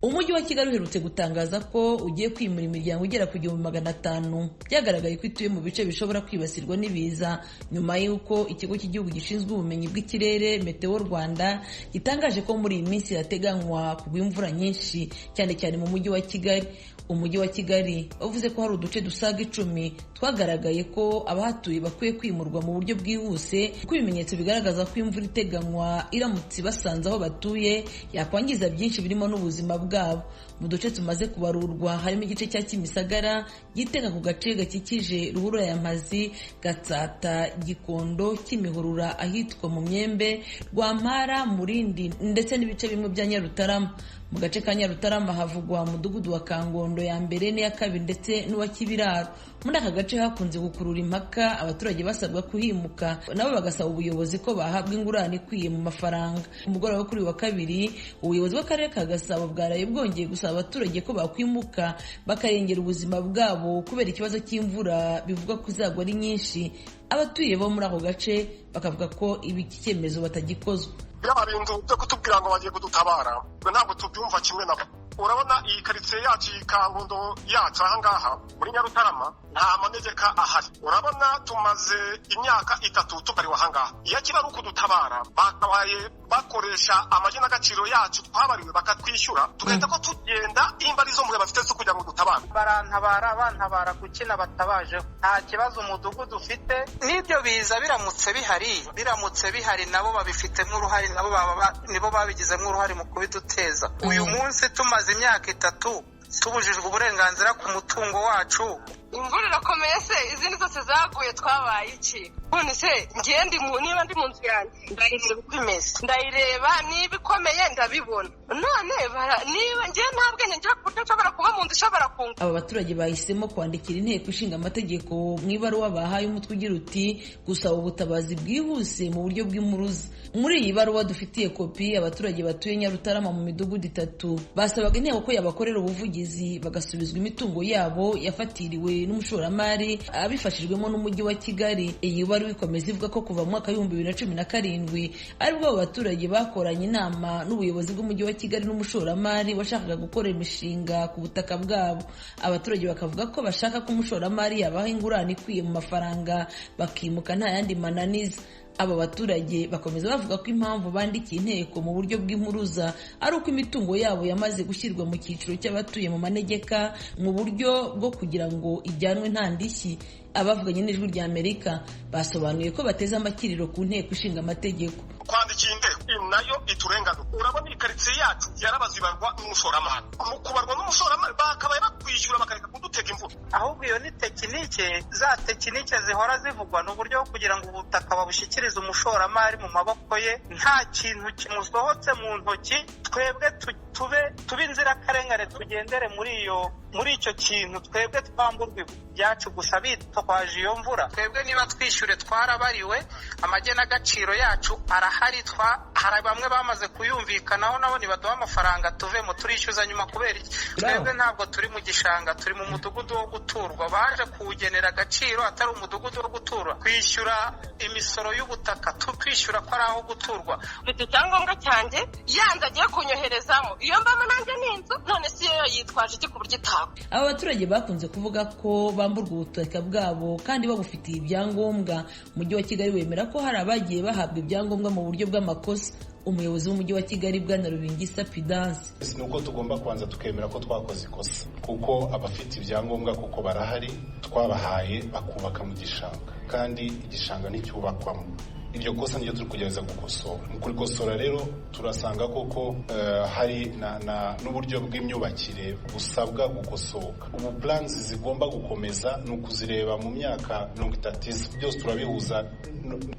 Umujyi wa Kigali uherutse gutangaza ko ugiye kwimura imiryango igera ku 1500 byagaragaye ko ituye mu bice bishobora kwibasirwa n'ibiza, nyuma y'uko ikigo cy'igihugu gishinzwe ubumenyi bw'ikirere Meteo Rwanda gitangaje ko muri iyi minsi hateganywa kugwa imvura nyinshi cyane cyane mu mujyi wa Kigali. Umujyi wa Kigali wavuze ko hari uduce dusaga 10 twagaragaye ko abahatuye bakwiye kwimurwa mu buryo bwihuse, kuko ibimenyetso bigaragaza ko imvura iteganywa iramutse ibasanze aho batuye yakwangiza byinshi birimo n'ubuzima bwabo. Mu duce tumaze kubarurwa harimo igice cya Kimisagara, Gitega ku gace gakikije ruhurura ya Mpazi, Gatsata, Gikondo, Kimihurura ahitwa mu Myembe, Rwampara, Murindi ndetse n'ibice bimwe bya Nyarutarama. Mu gace ka Nyarutarama havugwa umudugudu wa Kangondo ya mbere n'iya kabiri ndetse n'uwa Kibiraro. Muri aka gace hakunze gukurura impaka, abaturage basabwa kuhimuka nabo bagasaba ubuyobozi ko bahabwa ingurane ikwiye mu mafaranga. Ku mugoroba wo kuri uyu wa kabiri, ubuyobozi bw'akarere ka Gasabo bwaraye bwongeye gusaba abaturage ko bakwimuka bakarengera ubuzima bwabo kubera ikibazo cy'imvura bivugwa ko izagwa ari nyinshi. Abatuye bo muri ako gace bakavuga ko ibi iki cyemezo batagikozwa. Biriya bintu byo kutubwira ngo bagiye kudutabara ntabwo tubyumva kimwe nabo. Urabona iyi karitsiye yacu, iyi Kangondo yacu aha ngaha muri Nyarutarama nta manegeka ahari. Urabona tumaze imyaka 3 tubariwe aha ngaha. Iyo kiba ari ukudutabara bakabaye bakoresha amagenagaciro yacu twabariwe bakatwishyura, tugahita ko tugenda imba arizo mure bafite zo kugira ngo dutabare. Barantabara bantabara gukina batabajeho, nta kibazo umudugudu ufite. N'ibyo biza biramutse bihari nabo babifitemo uruhare, nabo nibo babigizemo uruhare mu kubiduteza. Uyu munsi tumaze imyaka 3 tubujijwe uburenganzira ku mutungo wacu. Imvura irakomeye se, izindi zose zaguye twabaye iki? None se ngiye niba ndi mu nzu yanjye ndayireba uko imeze, ndayireba niba ikomeye ndabibona. None niba ngiye nta bwenge ngira ku buryo nshobora kuba mu nzu ishobora kunga. Aba baturage bahisemo kwandikira inteko ishinga amategeko mu ibaruwa bahaye umutwe ugira uti gusaba ubutabazi bwihuse mu buryo bw'impuruza. Muri iyi baruwa dufitiye kopi, abaturage batuye Nyarutarama mu midugudu 3 basabaga inteko ko yabakorera ubuvugizi bagasubizwa imitungo yabo yafatiriwe n'umushoramari abifashijwemo n'umujyi wa Kigali. Iyi baruwa ikomeza ivuga ko kuva mu mwaka w'ibihumbi 2017 aribwo abo baturage bakoranye inama n'ubuyobozi bw'umujyi wa Kigali n'umushoramari washakaga gukora imishinga ku butaka bwabo. Abaturage bakavuga ko bashaka ko umushoramari yabaha ingurane ikwiye mu mafaranga bakimuka nta yandi mananiza. Aba baturage bakomeza bavuga ko impamvu bandikiye inteko mu buryo bw'impuruza ari uko imitungo yabo yamaze gushyirwa mu cyiciro cy'abatuye mu manegeka mu buryo bwo kugira ngo ijyanwe nta ndishyi. Abavuganye n'Ijwi rya Amerika basobanuye ko bateze amakiriro ku nteko ishinga amategeko. Kwandikira inteko nayo iturenganura. Urabona iyi karitsiye yacu yarabazibarwa n'umushoramari, mu kubarwa n'umushoramari bakabaye bakwishyura bakareka kudutega imvura. Ahubwo iyo ni tekinike, za tekinike zihora zivugwa ni uburyo bwo kugira ngo ubutaka babushyikirize umushoramari mu maboko ye nta kintu kimusohotse mu ntoki. Twebwe tube inzirakarengane, tugendere muri icyo kintu, twebwe twamburwe ibyacu gusa bitwaje iyo mvura. Twebwe niba twishyure twarabariwe, amagenagaciro yacu arahari, hari bamwe bamaze kuyumvikanaho nabo nibaduha amafaranga tuvemo, turishyuza nyuma. Kubera iki? Twebwe ntabwo turi mu gishanga, turi mu mudugudu wo guturwa. Baje kuwugenera agaciro atari umudugudu wo guturwa, kwishyura imisoro y'ubutaka, tukishyura ko ari aho guturwa. Mfite icyangombwa cyanjye yanze agiye kunyoherezamo, iyo mbamo nanjye ni inzu, none si yo yitwaje iki ku buryo itagwa. Aba baturage bakunze kuvuga ko bamburwa ubutaka bwabo kandi babufitiye ibyangombwa. Umujyi wa Kigali wemera ko hari abagiye bahabwa ibyangombwa mu buryo bw'amakosa. Umuyobozi w'umujyi wa Kigali Bwana Rubingisa Pidance: Ni uko tugomba kubanza tukemera ko twakoze ikosa, kuko abafite ibyangombwa kuko barahari twabahaye bakubaka mu gishanga, kandi igishanga nticyubakwamo. Iryo kosa niryo turi kugerageza gukosora. Mu kurikosora rero turasanga koko hari n'uburyo bw'imyubakire busabwa gukosoka. Ubu plans zigomba gukomeza ni ukuzireba mu myaka 30, byose turabihuza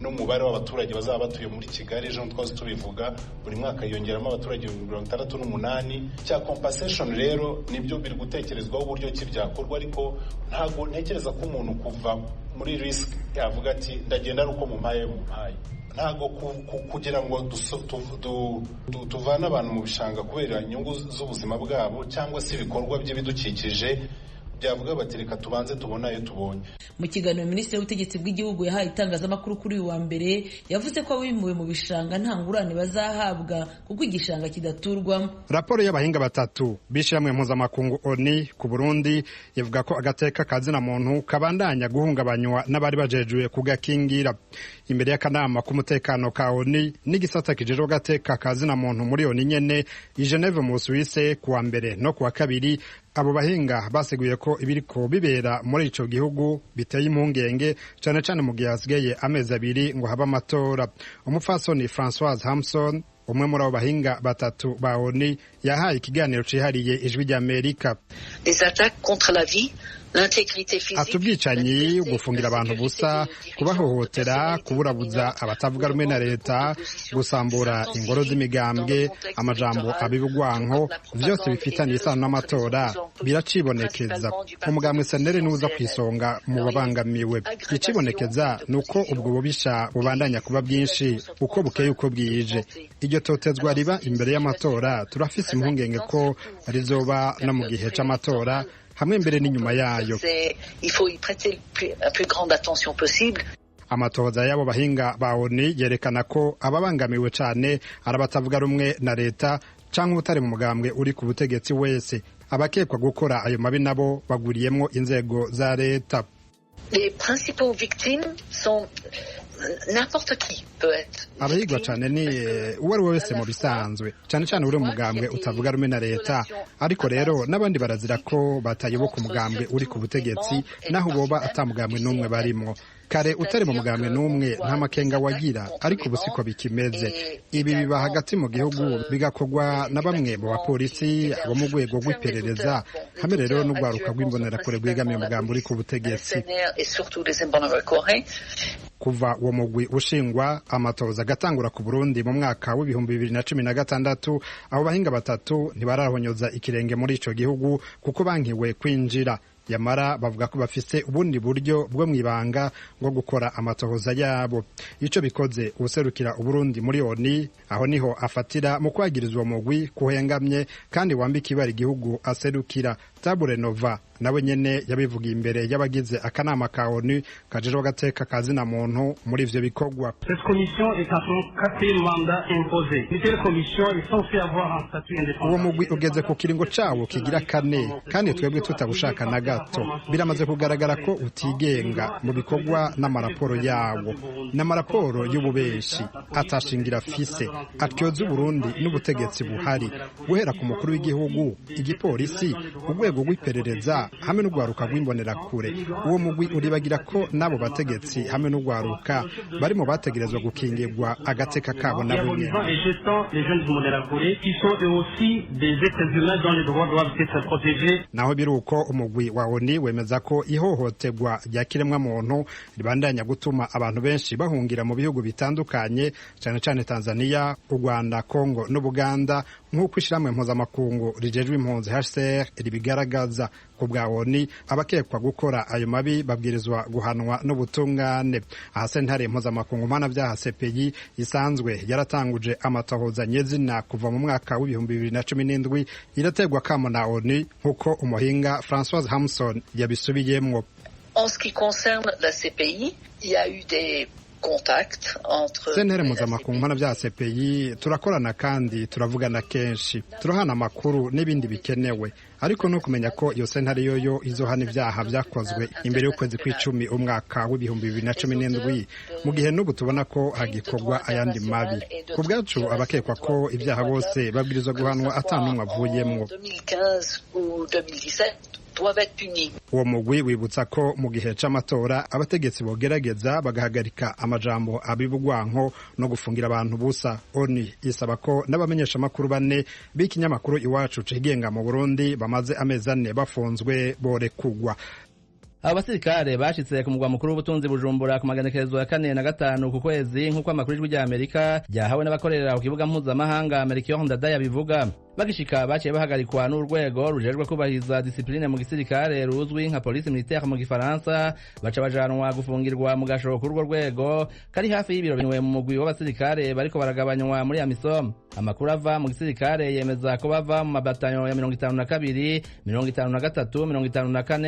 n'umubare w'abaturage bazaba batuye muri Kigali. Ejo twaze tubivuga, buri mwaka yiyongeramo abaturage 68. Cya compensation rero nibyo biri gutekerezwaho uburyo ki byakorwa, ariko ntabwo ntekereza ko umuntu kuva muri risk yavuga ati ndagenda ari uko mumpaye. Ntabwo kugira ngo tuvane abantu mu bishanga kubera inyungu z'ubuzima bwabo cyangwa se ibikorwa by'ibidukikije Byavuga bati reka tubanze tubone ayo tubonye. Mu kiganiro Minisitiri w'Ubutegetsi bw'Igihugu yahaye itangazamakuru kuri uyu wa mbere, yavuze ko abimuwe mu bishanga nta ngurane bazahabwa kuko igishanga kidaturwamo. Raporo y'abahinga batatu b'ishirahamwe mpuzamakungu ONU ku Burundi ivuga ko agateka ka zina muntu kabandanya guhungabanywa n'abari bajejwe kugakingira. Imbere y'akanama k'umutekano ka ONU n'igisata kijejwe agateka ka zina muntu muri ONU nyene i Geneve mu Busuwise kuwa mbere no kuwa kabiri, abo bahinga basiguye ko ibiriko bibera muri ico gihugu biteye impungenge, cane cane mu gihe hasigaye amezi 2 ngo habe amatora. Umupfasoni Francoise Hamson, umwe muri abo bahinga batatu ba ONU, yahaye ikiganiro cihariye Ijwi ry'Amerika. Ati ubwicanyi, gufungira abantu ubusa, kubahohotera, kuburabuza abatavuga rumwe na leta, gusambura ingoro z'imigambwe, amajambo abibugwanko, vyose bifitanye isano n'amatora biracibonekeza. Umugambwe senere niwuza kw'isonga mu babangamiwe. Icibonekeza ni uko ubwo bubisha bubandanya kuba bwinshi uko bukeye uko bwije. Iryo totezwa riba imbere y'amatora, turafise impungenge ko rizoba no mu gihe c'amatora, hamwe mbere n'inyuma yayo. Amatohoza y'abo bahinga ba ONU yerekana ko ababangamiwe cane ari abatavuga rumwe na leta canke utari mu mugambwe uri ku butegetsi wese. Abakekwa gukora ayo mabi nabo bagwiriyemwo inzego za leta. Abahigwa cane ni uwo ari we wese mu bisanzwe, cane cane uri umugambwe utavuga rumwe na leta, ariko rero n'abandi barazira ko batayoboka umugambwe uri ku butegetsi, naho boba ata mugambwe n'umwe barimwo. Kare utari mu mugambwe n'umwe nta makenga wagira, ariko ubu siko bikimeze. Ibi biba hagati mu gihugu, bigakorwa na bamwe mu bapolisi, abo mu rwego rw'iperereza, hamwe rero n'urwaruka rw'imbonerakure rwegamiye umugambi uri ku butegetsi. Kuva uwo mugwi ushingwa, amatoza agatangura ku Burundi mu mwaka w'2016, abo bahinga batatu ntibarahonyoza ikirenge muri ico gihugu kuko bankiwe kwinjira. Yamara bavuga ko bafise ubundi buryo bwo mwibanga bwo gukora amatohoza yabo. Ico bikoze, userukira Uburundi muri ONU aho niho afatira mu kwagiriza uwo mugwi kuhengamye kandi wambika ibara igihugu aserukira. Tabure Nova nawe nyene yabivugiye imbere y'abagize akanama ka ONU kajejwe agateka ka zina muntu muri ivyo bikorwa. Uwo mugwi ugeze ku kiringo cawo kigira kane, kandi twebwe tutabushaka na gato. Biramaze kugaragara ko utigenga mu bikorwa n'amaraporo yawo, n'amaraporo y'ububeshi atashingira afise, atyoza Uburundi n'ubutegetsi buhari, guhera ku mukuru w'igihugu, igipolisi, urwego rw'iperereza hamwe n'urwaruka rw'imbonerakure. Uwo mugwi uribagira ko n'abo bategetsi hamwe n'urwaruka bari mu bategerezwa gukingirwa agateka kabo nabo nyene. Naho biri uko, umugwi wa ONU wemeza ko ihohoterwa rya kiremwamuntu ribandanya gutuma abantu benshi bahungira mu bihugu bitandukanye, cane cane Tanzania, u Rwanda, Congo n'Ubuganda, nk'uko ishirahamwe mpuzamakungu rijejwe impunzi HCR ribigaragaza. Ku bwa ONU, abakekwa gukora ayo mabi babwirizwa guhanwa n'ubutungane. Aha sentare mpuzamakungu mpanavyaha CPI isanzwe yaratanguje amatohoza nyezina kuva mu mwaka w'2017 irategwa kamo na ONU, nk'uko umuhinga Francoise Hamson yabisubiyemwo. En ce qui concerne la CPI, il y a eu des Sentare mpuzamakungu mpanavyaha CPI turakorana kandi turavugana kenshi, turahana amakuru n'ibindi bikenewe, ariko no kumenya ko iyo sentare yoyo izohana ivyaha vyakozwe imbere y'ukwezi kw'icumi umwaka w'2017, mu gihe n'ubu tubona ko hagikorwa ayandi mabi. Ku bwacu, abakekwa ko ivyaha bose babwirizwa guhanwa ata n'umwe avuyemwo. Uwo mugwi wibutsa ko mu gihe c'amatora abategetsi bogerageza bagahagarika amajambo abibugwanko no gufungira abantu busa. ONU isaba ko n'abamenyeshamakuru bane b'ikinyamakuru Iwacu cigenga mu Burundi bamaze amezi 4 bafunzwe borekugwa. Abo basirikare bashitse ku mugwa mukuru w'ubutunzi Bujumbura ku maganekerezo ya 4 na 5 ku kwezi, nk'uko amakuru y'Ijwi rya Amerika ryahawe n'abakorera ku kibuga mpuzamahanga Melchior Ndadaye abivuga. Bagishika baciye bahagarikwa n'urwego rujejwe kubahiriza discipline mu gisirikare ruzwi nka police militaire mu gifaransa, baca bajanwa gufungirwa mu gasho k'urwo rwego kari hafi y'ibiro binwe mu mugwi w'abasirikare bariko baragabanywa muri AMISOM. Amakuru ava mu gisirikare yemeza ko bava mu mabatayo ya 52, 53, 54, 55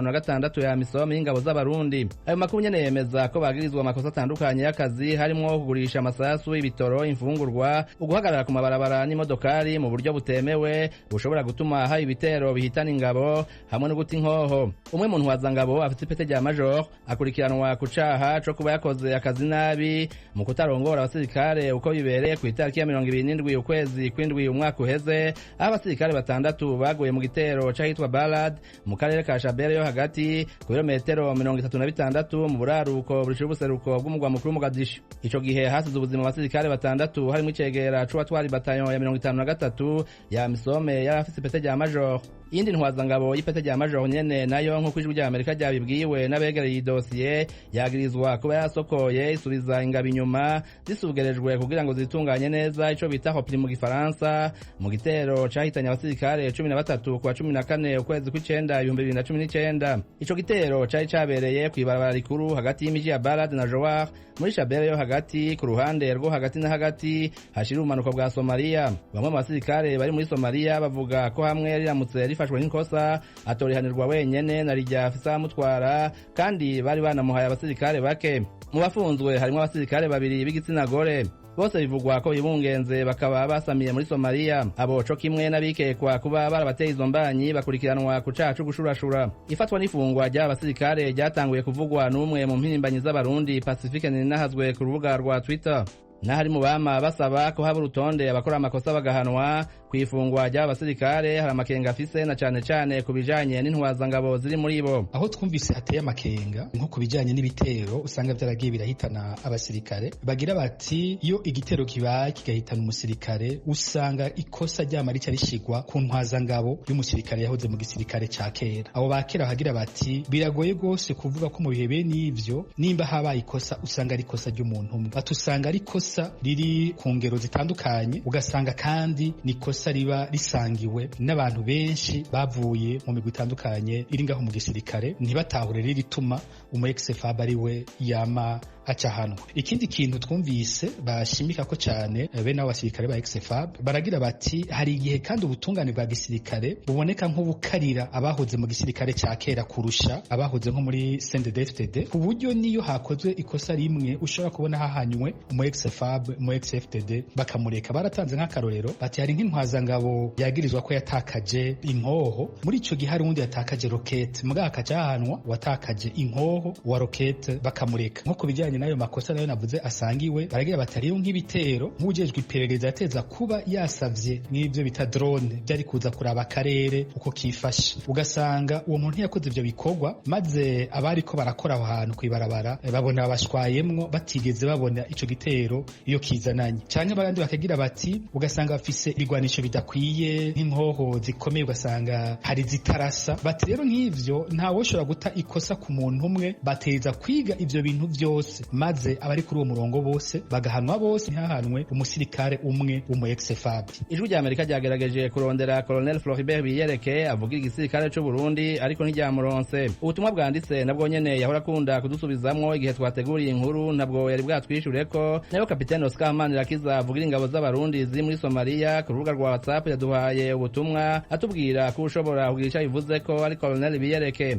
na 56 ya AMISOM y'ingabo z'Abarundi. Ayo makuru nyene yemeza ko bagirizwa amakosa atandukanye y'akazi, harimwo kugurisha amasasu, ibitoro, imfungurwa, uguhagarara ku mabarabara n'imodokari mu buryo butemewe bushobora gutuma hari ibitero bihitana ingabo, hamwe no guta inkoho. Umwe mu ntwazangabo afite ipete rya major akurikiranwa ku caha co kuba yakoze akazi nabi mu kutarongora abasirikare uko bibereye ku itariki ya 27 ukwezi kw'indwi umwaka uheze, aho abasirikare batandatu baguye mu gitero c'ahitwa Balad mu karere ka Shabelle yo hagati, ku birometero 36 mu buraruko bushira ubuseruko bw'umugwa mukuru Mogadishu. Ico gihe hasize ubuzima abasirikare batandatu, harimwo icegera c'uwatwara bataillon ya 53 ya AMISOM yari afise ipete rya major. Iyindi ntwazangabo y'ipete rya major nyene nayo, nk'uko Ijwi rya Amerika ryabibwiwe n'abegereye iyi dosiye, yagirizwa kuba yasokoye isubiza ingabo inyuma zisugerejwe kugira ngo zitunganye neza, ico bita repli mu gifaransa, mu gitero cahitanye abasirikare 13 kuwa 14 ukwezi kw'icenda 2019. Ico gitero cari cabereye kw'ibarabara rikuru hagati y'imiji ya Balad na Jowar muri Shabelle yo hagati, ku ruhande rwo hagati na hagati hashira ubumanuko bwa Somalia. Bamwe mu basirikare bari muri Somalia bavuga ko hamwe riramutse rifashwe nk'ikosa atorihanirwa wenyene na rijya afisa amutwara, kandi bari banamuhaye abasirikare bake. Mu bafunzwe harimwo abasirikare babiri b'igitsina gore, bose bivugwa ko bibungenze bakaba basamiye muri Somalia. Abo co kimwe n'abikekwa kuba barabateye izo mbanyi bakurikiranwa ku caha co gushurashura. Ifatwa n'ifungwa ry'aba basirikare ryatanguye kuvugwa n'umwe mu mpirimbanyi z'Abarundi, Pacifique Ninahazwe, ku rubuga rwa Twitter. N'ahari mu bama basaba ko haba urutonde, abakora amakosa bagahanwa. Ku ifungwa ry'aba basirikare hari amakenga afise, na cane cane ku bijanye n'intwazangabo ziri muri bo. Aho twumvise hateye amakenga, nko ku bijanye n'ibitero usanga vyaragiye birahitana abasirikare, bagira bati iyo igitero kibaye kigahitana umusirikare, usanga ikosa ryama rica rishigwa ku ntwazangabo y'umusirikare yahoze mu gisirikare ca kera. Abo ba kera bagira bati biragoye gose kuvuga ko mu bihe bene ivyo nimba habaye ikosa usanga ari ikosa ry'umuntu umwe, bati usanga ari ikosa riri ku ngero zitandukanye, ugasanga kandi ni ikosa riba risangiwe n'abantu benshi bavuye mu migwi itandukanye iri ngaho mu gisirikare, ntibatahure rirituma umu ex-FAB ari we yama aca hanwa. Ikindi kintu twumvise bashimika ko cyane bene abo basirikare ba ex-FAB, baragira bati hari igihe kandi ubutungane bwa gisirikare buboneka nk'ubukarira abahoze mu gisirikare ca kera kurusha abahoze nko muri CNDD-FDD, ku buryo niyo hakozwe ikosa rimwe ushobora kubona hahanywe umu ex-FAB, umu ex-FDD bakamureka. Baratanze nk'akarorero bati hari nk'intwazangabo yagirizwa ko yatakaje inkoho, muri ico gihe hari uwundi yatakaje rokete, mugabo akaca hahanwa watakaje inkoho wa rokete bakamureka. Nko ku bijyanye n'ayo makosa nayo navuze asangiwe, baragira bati hariyo nk'ibitero nk'ujejwe iperereza yateza kuba yasavye nk'ivyo bita drone byari kuza kuraba akarere uko kifashe, ugasanga uwo muntu ntiyakoze ivyo bikorwa, maze abariko barakora aho hantu kw'ibarabara babona babashwayemwo batigeze babona ico gitero iyo kizananye. Canke abandi bakagira bati ugasanga bafise ibigwanisho bidakwiye nk'inkoho zikomeye, ugasanga hari zitarasa. Bati rero nk'ivyo ntawoshobora guta ikosa ku muntu umwe, bateza kwiga ivyo bintu vyose, maze abari kuri uwo murongo bose bagahanwa bose, ntihahanwe umusirikare umwe w'umu ex-FAB. Ijwi rya Amerika ryagerageje kurondera Colonel Floribert Biyereke avugira igisirikare c'u Burundi, ariko ntiryamuronse. Ubutumwa bwanditse nabwo nyene yahora akunda kudusubizamwo igihe twateguriye inkuru ntabwo yari bwatwishureko. Nayo Kapitene Oscar Manirakiza avugira ingabo z'Abarundi ziri muri Somalia, ku rubuga rwa WhatsApp yaduhaye ubutumwa atubwira ko ushobora kugira ico abivuze ko ari Colonel Biyereke.